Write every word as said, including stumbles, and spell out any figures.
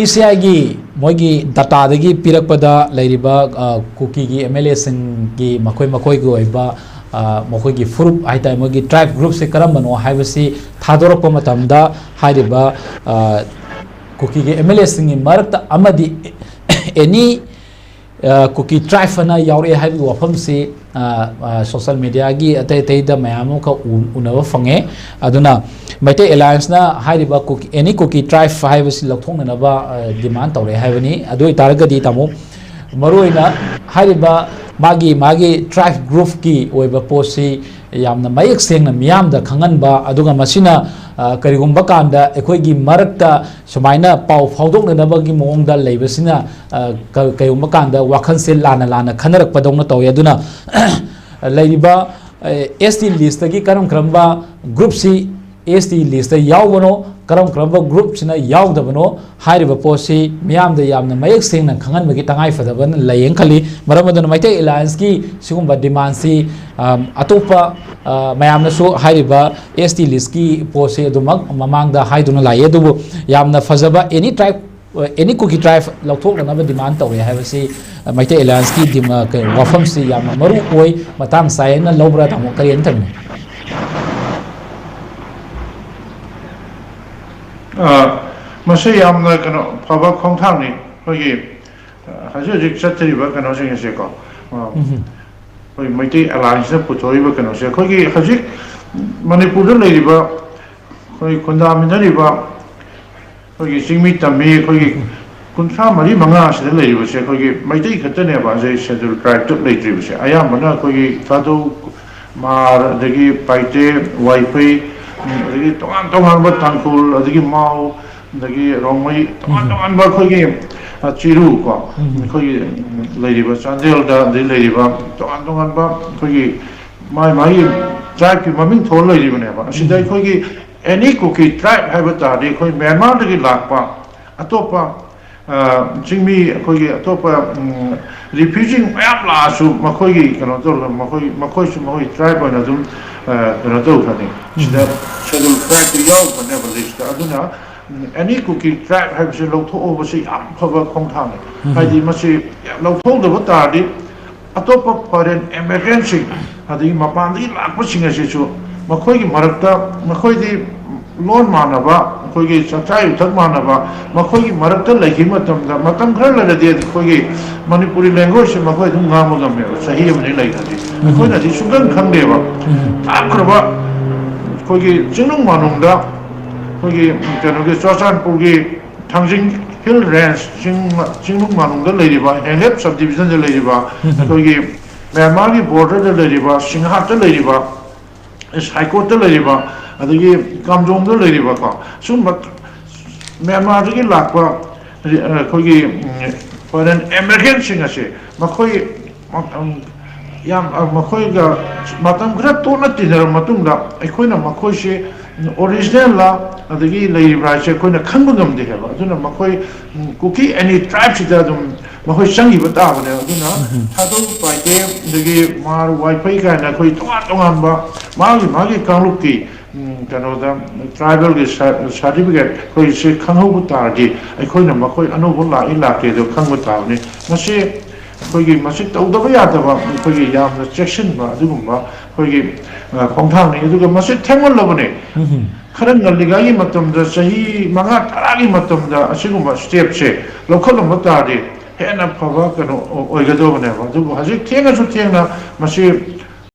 E ꯁꯤ ꯑꯥꯏꯒꯤ ꯃꯣꯏꯒꯤ ꯗꯇꯥꯗꯒꯤ ꯄꯤꯔꯛꯄꯗ ꯂꯩꯔꯤꯕ, ꯑ, ꯀꯨꯀꯤꯒꯤ ꯑꯦꯝ ꯑꯦꯜ ꯑꯦꯁꯤꯡꯒꯤ ꯃꯈꯣꯏ ꯃꯈꯣꯏꯒꯤ ꯑꯣꯏꯕ, ꯑ, ꯃꯈꯣꯏꯒꯤ ꯐꯨꯔꯨꯞ ꯍꯥꯏꯇꯥꯔꯦ, ꯃꯣꯏꯒꯤ ꯇ꯭ꯔꯥꯏꯕ ꯒ꯭ꯔꯨꯞꯁꯦ ꯀꯔꯝꯕꯅꯣ ꯍꯥꯏꯕꯁꯤ ꯊꯥꯗꯣꯔꯛꯄ ꯃꯇꯝꯗ ꯍꯥꯏꯔꯤꯕ, ꯑ, ꯀꯨꯀꯤꯒꯤ ꯑꯦꯝ ꯑꯦꯜ ꯑꯦꯁꯤꯡꯒꯤ ꯃꯔꯛꯇ ꯑꯃꯗꯤ ꯑꯦꯅꯤ, ꯑ, ꯀꯨꯀꯤ ꯇ꯭ꯔꯥꯏꯕ ꯑꯅ ꯌꯥꯎꯔꯛꯑꯦ ꯍꯥꯏꯕꯒꯤ ꯋꯥꯐꯝꯁꯤ, ꯑ, ꯑ, ꯁꯣꯁꯦꯜ ꯃꯦꯗꯤꯌꯥꯒꯤ ꯑꯇꯩ ꯑꯇꯩꯗ ꯃꯌꯥꯝ ꯑꯃꯈꯛ ꯎ-, ꯎꯅꯕ ꯐꯪꯉꯦ꯫ ꯑꯗꯨꯅ ꯃꯩꯇꯩ ꯑꯦꯂꯥꯌꯟꯁꯅ ꯍꯥꯏꯔꯤꯕ ꯀꯨꯀꯤ, ꯑꯦꯅꯤ ꯀꯨꯀꯤ ꯇ꯭ꯔꯥꯏꯕ ꯍꯥꯏꯕꯁꯤ ꯂꯧꯊꯣꯛꯅꯅꯕ, ꯑ, ꯗꯤꯃꯥꯟ ꯇꯧꯔꯛꯑꯦ ꯍꯥꯏꯕꯅꯤ꯫ ꯑꯗꯨ ꯑꯣꯏꯇꯥꯔꯒꯗꯤ, ꯇꯥꯃꯣ, ꯃꯔꯨꯑꯣꯏꯅ ꯍꯥꯏꯔꯤꯕ ꯃꯥꯒꯤ, ꯃꯥꯒꯤ ꯇ꯭ꯔꯥꯏꯕ ꯒ꯭ꯔꯨꯞꯀꯤ ꯑꯣꯏꯕ ꯄꯣꯠꯁꯤ ꯌꯥꯝꯅ ꯃꯌꯦꯛ ꯁꯦꯡꯅ ꯃꯤꯌꯥꯝꯗ ꯈꯪꯍꯟꯕ, ꯑꯗꯨꯒ ꯃꯁꯤꯅ, ꯑ, ꯀꯔꯤꯒꯨꯝꯕ ꯀꯥꯟꯗ ꯑꯩꯈꯣꯏꯒꯤ ꯃꯔꯛꯇ ꯁꯨꯃꯥꯏꯅ ꯄꯥꯎ ꯐꯥꯎꯗꯣꯛꯅꯅꯕꯒꯤ ꯃꯑꯣꯡꯗ ꯂꯩꯕꯁꯤꯅ, ꯑ, ꯀ-, ꯀꯔꯤꯒꯨꯝꯕ ꯀꯥꯟꯗ ꯋꯥꯈꯜꯁꯦ ꯂꯥꯟꯅ ꯂꯥꯟꯅ ꯈꯟꯅꯔꯛꯄꯗꯧꯅ ꯇꯧꯏ꯫ ꯑꯗꯨꯅ ꯂꯩꯔꯤꯕ, ꯑ, ꯑꯦꯁ ꯇꯤ ꯂꯤꯁꯇꯒꯤ ꯀꯔꯝ ꯀꯔꯝꯕ ꯒ꯭ꯔꯨꯞꯁꯤ ꯑꯦꯁ ꯇꯤ ꯂꯤꯁꯇ ꯌꯥꯎꯕꯅꯣ, ꯀꯔꯝ ꯀꯔꯝꯕ ꯒ꯭ꯔꯨꯞꯁꯤꯅ ꯌꯥꯎꯗꯕꯅꯣ ꯍꯥꯏꯔꯤꯕ ꯄꯣꯠꯁꯤ ꯃꯤꯌꯥꯝꯗ ꯌꯥꯝꯅ ꯃꯌꯦꯛ ꯁꯦꯡꯅ ꯈꯪꯍꯟꯕꯒꯤ ꯇꯉꯥꯏꯐꯗꯕ ꯂꯩꯌꯦꯅ ꯈꯜꯂꯤ꯫ ꯃꯔꯝ ꯑꯗꯨꯅ ꯃꯩꯇꯩ ꯑꯦꯂꯥꯌꯟꯁꯀꯤ ꯁꯤꯒꯨꯝꯕ ꯗꯤꯃꯥꯟꯁꯤ, ꯑ, ꯑꯇꯣꯞꯄ, ꯑ, ꯃꯌꯥꯝꯅꯁꯨ ꯍꯥꯏꯔꯤꯕ ꯑꯦꯁ ꯇꯤ ꯂꯤꯁꯀꯤ ꯄꯣꯠꯁꯤ ꯑꯗꯨꯃꯛ ꯃꯃꯥꯡꯗ ꯍꯥꯏꯗꯨꯅ ꯂꯥꯛꯏ꯫ ꯑꯗꯨꯕꯨ ꯌꯥꯝꯅ ꯐꯖꯕ ꯑꯦꯅꯤ ꯇ꯭ꯔꯥꯏꯕ, ꯑꯦꯅꯤ ꯀꯨꯀꯤ ꯇ꯭ꯔꯥꯏꯕ ꯂꯧꯊꯣꯛꯅꯅꯕ ꯗꯤꯃꯥꯟ ꯇꯧꯔꯦ ꯍꯥꯏꯕꯁꯤ ꯃꯩꯇꯩ ꯑꯦꯂꯥꯌꯟꯁꯀꯤ ꯗꯤꯃꯥ-, ꯀꯩꯅꯣ, ꯋꯥꯐꯝꯁꯤ ꯌꯥꯝꯅ ꯃꯔꯨ ꯑꯣꯏ, ꯃꯇꯥꯡ ꯆꯥꯏ ꯍꯥꯏꯅ ꯂꯧꯕ꯭ꯔꯥ, ꯇꯥꯃꯣ? ꯀꯔꯤ ꯍꯥꯏꯅ ꯊꯝꯕꯤꯅꯤ? ꯑ, ꯃꯁꯤ ꯌꯥꯝꯅ ꯀꯩꯅꯣ ꯐꯕ ꯈꯣꯡꯊꯥꯡꯅꯤ꯫ ꯑꯩꯈꯣꯏꯒꯤ, ꯑ, ꯍꯧꯖꯤꯛ ꯍꯧꯖꯤꯛ ꯆꯠꯇ꯭ꯔꯤꯕ ꯀꯩꯅꯣꯁꯤꯡ ꯑꯁꯦꯀꯣ, ꯑ, ꯎꯝ꯫ ꯑꯩꯈꯣꯏ ꯃꯩꯇꯩ ꯑꯦꯂꯥꯌꯟꯁꯅ ꯄꯨꯊꯣꯛꯏꯕ ꯀꯩꯅꯣꯁꯦ, ꯑꯩꯈꯣꯏꯒꯤ ꯍꯧꯖꯤꯛ ꯃꯅꯤꯄꯨꯔꯗ ꯂꯩꯔꯤꯕ, ꯑꯩꯈꯣꯏ ꯈꯨꯟꯗꯥꯃꯤꯟꯅꯔꯤꯕ ꯑꯩꯈꯣꯏꯒꯤ ꯆꯤꯡꯃꯤ ꯇꯝꯃꯤ ꯑꯩꯈꯣꯏꯒꯤ ꯀꯨꯟꯊ꯭ꯔꯥ ꯃꯔꯤ ꯃꯉꯥ ꯑꯁꯤꯗ ꯂꯩꯔꯤꯕꯁꯦ ꯑꯩꯈꯣꯏꯒꯤ ꯃꯩꯇꯩ ꯈꯛꯇꯅꯦꯕ꯫ ꯑꯁꯤ ꯁꯦꯗꯨꯜ ꯇ꯭ꯔꯥꯏꯕꯇ ꯂꯩꯇ꯭ꯔꯤꯕꯁꯦ ꯑꯌꯥꯝꯕꯅ ꯑꯩꯈꯣꯏꯒꯤ ꯊꯥꯗꯧ, ꯃꯥꯔ, ꯑꯗꯒꯤ ꯄꯥꯏꯇꯦ, ꯋꯥꯏꯐꯩ, ꯎꯝ, ꯑꯗꯒꯤ ꯇꯣꯉꯥꯟ ꯇꯣꯉꯥꯟꯕ ꯇꯥꯡꯈꯨꯜ, ꯑꯗꯒꯤ ꯃꯥꯎ, ꯑꯗꯒꯤ ꯔꯣꯡꯃꯩ, ꯇꯣꯉꯥꯟ ꯎꯝ꯫ ꯇꯣꯉꯥꯟꯕ ꯑꯩꯈꯣꯏꯒꯤ, ꯑ, ꯆꯤꯔꯨ ꯀꯣ, ꯎꯝ꯫ ꯑꯩꯈꯣꯏꯒꯤ, ꯎꯝ, ꯂꯩꯔꯤꯕ ꯆꯥꯟꯗꯦꯜꯗ ꯑꯗꯩ ꯂꯩꯔꯤꯕ ꯇꯣꯉꯥꯟ ꯇꯣꯉꯥꯟꯕ ꯑꯩꯈꯣꯏꯒꯤ ꯃꯥꯒꯤ ꯃꯥꯒꯤ ꯇ꯭ꯔꯥꯏꯕꯀꯤ ꯃꯃꯤꯡ ꯊꯣꯟ ꯂꯩꯔꯤꯕꯅꯦꯕ꯫ ꯑꯁꯤꯗ ꯎꯝ꯫ ꯑꯩꯈꯣꯏꯒꯤ ꯑꯦꯅꯤ ꯀꯨꯀꯤ ꯇ꯭ꯔꯥꯏꯕ ꯍꯥꯏꯕ ꯇꯥꯔꯗꯤ ꯑꯩꯈꯣꯏ ꯃ꯭ꯌꯥꯟꯃꯥꯔꯗꯒꯤ ꯂꯥꯛꯄ ꯑꯇꯣꯞꯄ, ꯑ, ꯆꯤꯡꯃꯤ, ꯑꯩꯈꯣꯏꯒꯤ ꯑꯇꯣꯞꯄ, ꯎꯝ, ꯔꯤꯐ꯭ꯌꯨꯖꯤ ꯃꯌꯥꯝ ꯂꯥꯛꯑꯁꯨ ꯃꯈꯣꯏꯒꯤ ꯀꯩꯅꯣ ꯇꯧꯔꯒ ꯃꯈꯣꯏ, ꯃꯈꯣꯏꯁꯨ ꯃꯈꯣꯏ ꯇ꯭ꯔꯥꯏꯕ ꯑꯣꯏꯅ ꯑꯗꯨꯝ, ꯑ, ꯀꯩꯅꯣ ꯇꯧꯈ꯭ꯔꯅꯤ꯫ ꯁꯤꯗ ꯁꯦꯗꯨꯜ ꯇ꯭ꯔꯥꯏꯕꯇ ꯌꯥꯎꯈ꯭ꯔꯅꯦꯕ ꯂꯤꯁꯇ꯫ ꯑꯗꯨꯅ ꯑꯦꯅꯤ ꯀꯨꯀꯤ ꯇ꯭ꯔꯥꯏꯕ ꯍꯥꯏꯕꯁꯤ ꯂꯧꯊꯣꯛꯍꯧꯕꯁꯤ ꯌꯥꯝ ꯐꯕ ꯈꯣꯡꯊꯥꯡꯅꯤ꯫ ꯍꯥꯏꯗꯤ ꯃꯁꯤ ꯂꯧꯊꯣꯛꯍꯧꯗꯕ ꯇꯥꯔꯗꯤ ꯑꯇꯣꯞꯄ ꯐꯣꯔꯦꯟ ꯏꯃꯤꯒ꯭ꯔꯦꯟꯁꯤꯡ, ꯑꯗꯒꯤ ꯃꯄꯥꯟꯗꯒꯤ ꯂꯥꯛꯄꯁꯤꯡ ꯑꯁꯤꯁꯨ ꯃꯈꯣꯏꯒꯤ ꯃꯔꯛꯇ, ꯃꯈꯣꯏꯗꯤ ꯂꯣꯟ ꯃꯥꯟꯅꯕ, ꯑꯩꯈꯣꯏꯒꯤ ꯆꯥꯛꯆꯥ ꯌꯨꯊꯛ ꯃꯥꯟꯅꯕ, ꯃꯈꯣꯏꯒꯤ ꯃꯔꯛꯇ ꯂꯩꯈꯤꯕ ꯃꯇꯝꯗ, ꯃꯇꯝ ꯈꯔ ꯂꯩꯔꯗꯤ ꯑꯩꯈꯣꯏꯒꯤ ꯃꯅꯤꯄꯨꯔꯤ ꯂꯦꯡꯒ꯭ꯋꯦꯖꯁꯦ ꯃꯈꯣꯏ ꯑꯗꯨꯝ ꯉꯥꯡꯕ ꯉꯝꯃꯦꯕ, ꯆꯍꯤ ꯑꯃꯅꯤ ꯂꯩꯈ꯭ꯔꯗꯤ꯫ ꯑꯩꯈꯣꯏꯅꯗꯤ ꯁꯨꯡꯈꯪ ꯈꯪꯗꯦꯕ꯫ ꯊꯥꯞꯈ꯭ꯔꯕ ꯑꯩꯈꯣꯏꯒꯤ ꯆꯤꯡꯅꯨꯡ ꯃꯥꯅꯨꯡꯗ, ꯑꯩꯈꯣꯏꯒꯤ ꯀꯩꯅꯣꯒꯤ ꯆꯨꯔꯆꯥꯟꯄꯨꯔꯒꯤ ꯊꯥꯡꯖꯤꯡ ꯍꯤꯜ ꯔꯦꯟꯖ, ꯆꯤꯡ, ꯆꯤꯡꯅꯨꯡ ꯃꯥꯅꯨꯡꯗ ꯂꯩꯔꯤꯕ, ꯍꯦꯡꯂꯦꯞ ꯁꯕ ꯗꯤꯕꯤꯖꯟꯗ ꯂꯩꯔꯤꯕ, ꯑꯩꯈꯣꯏꯒꯤ ꯃ꯭ꯌꯥꯟꯃꯥꯔꯒꯤ ꯕꯣꯔꯗꯔꯗ ꯂꯩꯔꯤꯕ, ꯁꯤꯡꯍꯥꯠꯇ ꯂꯩꯔꯤꯕ, ꯁꯥꯏꯀꯣꯠꯇ ꯂꯩꯔꯤꯕ, ꯑꯗꯒꯤ ꯀꯥꯝꯖꯣꯡꯗ ꯂꯩꯔꯤꯕꯀꯣ, ꯁꯨꯝꯕ ꯃ꯭ꯌꯥꯟꯃꯥꯔꯗꯒꯤ ꯂꯥꯛꯄ ꯑꯩꯈꯣꯏꯒꯤ ꯐꯣꯔꯦꯟ ꯏꯃꯤꯒ꯭ꯔꯦꯟꯁꯤꯡ ꯑꯁꯦ ꯃꯈꯣꯏ ꯌꯥꯝ, ꯃꯈꯣꯏꯒ ꯃꯇꯝ ꯈꯔ ꯇꯣꯠꯅ ꯇꯤꯟꯅꯔꯕ ꯃꯇꯨꯡꯗ ꯑꯩꯈꯣꯏꯅ ꯃꯈꯣꯏꯁꯦ ꯑꯣꯔꯤꯖꯤꯅꯦꯜꯂ ꯑꯗꯒꯤ ꯂꯩꯔꯤꯕ꯭ꯔꯥ ꯍꯥꯏꯁꯦ ꯑꯩꯈꯣꯏꯅ ꯈꯪꯕ ꯉꯝꯗꯦ ꯍꯥꯏꯕ꯫ ꯑꯗꯨꯅ ꯃꯈꯣꯏ ꯀꯨꯀꯤ ꯑꯦꯅꯤ ꯇ꯭ꯔꯥꯏꯕꯁꯤꯗ ꯑꯗꯨꯝ ꯃꯈꯣꯏ ꯆꯪꯈꯤꯕ ꯇꯥꯕꯅꯦ꯫ ꯑꯗꯨꯅ ꯊꯥꯗꯧ ꯄꯥꯏꯇꯦ, ꯑꯗꯒꯤ ꯃꯥꯔ ꯋꯥꯏꯐꯩ ꯀꯥꯏꯅ ꯑꯩꯈꯣꯏ ꯇꯣꯉꯥꯟ ꯇꯣꯉꯥꯟꯕ ꯃꯥꯒꯤ ꯃꯥꯒꯤ ꯀꯥꯡꯂꯨꯞꯀꯤ ꯎꯝ, ꯀꯩꯅꯣꯗ ꯇ꯭ꯔꯥꯏꯕꯦꯜꯒꯤ ꯁꯥꯔꯇꯤꯐꯤꯀꯦꯠ ꯑꯩꯈꯣꯏꯁꯦ ꯈꯪꯍꯧꯕ ꯇꯥꯔꯗꯤ ꯑꯩꯈꯣꯏꯅ ꯃꯈꯣꯏ ꯑꯅꯧꯕ ꯂꯥꯛꯏ ꯂꯥꯛꯇꯦ ꯑꯗꯣ ꯈꯪꯕ ꯇꯥꯕꯅꯤ꯫ ꯃꯁꯤ ꯑꯩꯈꯣꯏꯒꯤ ꯃꯁꯤ ꯇꯧꯗꯕ ꯌꯥꯗꯕ, ꯑꯩꯈꯣꯏꯒꯤ ꯌꯥꯝꯅ ꯆꯦꯛꯁꯤꯟꯕ ꯑꯗꯨꯒꯨꯝꯕ ꯑꯩꯈꯣꯏꯒꯤ ꯈꯣꯡꯊꯥꯡꯅꯤ꯫ ꯑꯗꯨꯒ ꯃꯁꯤ ꯊꯦꯡꯃꯜꯂꯕꯅꯦ꯫ ꯈꯔ ꯉꯜꯂꯤꯉꯩꯒꯤ ꯃꯇꯝꯗ, ꯆꯍꯤ ꯃꯉꯥ ꯇꯔꯥꯒꯤ ꯃꯇꯝꯗ ꯑꯁꯤꯒꯨꯝꯕ ꯁ꯭ꯇꯦꯞꯁꯦ ꯂꯧꯈꯠꯂꯝꯕ ꯇꯥꯔꯗꯤ ꯍꯦꯟꯅ ꯐꯕ ꯀꯩꯅꯣ ꯑꯣꯏꯒꯗꯧꯕꯅꯦꯕ꯫ ꯑꯗꯨꯕꯨ ꯍꯧꯖꯤꯛ ꯊꯦꯡꯉꯁꯨ ꯊꯦꯡꯅ ꯃꯁꯤ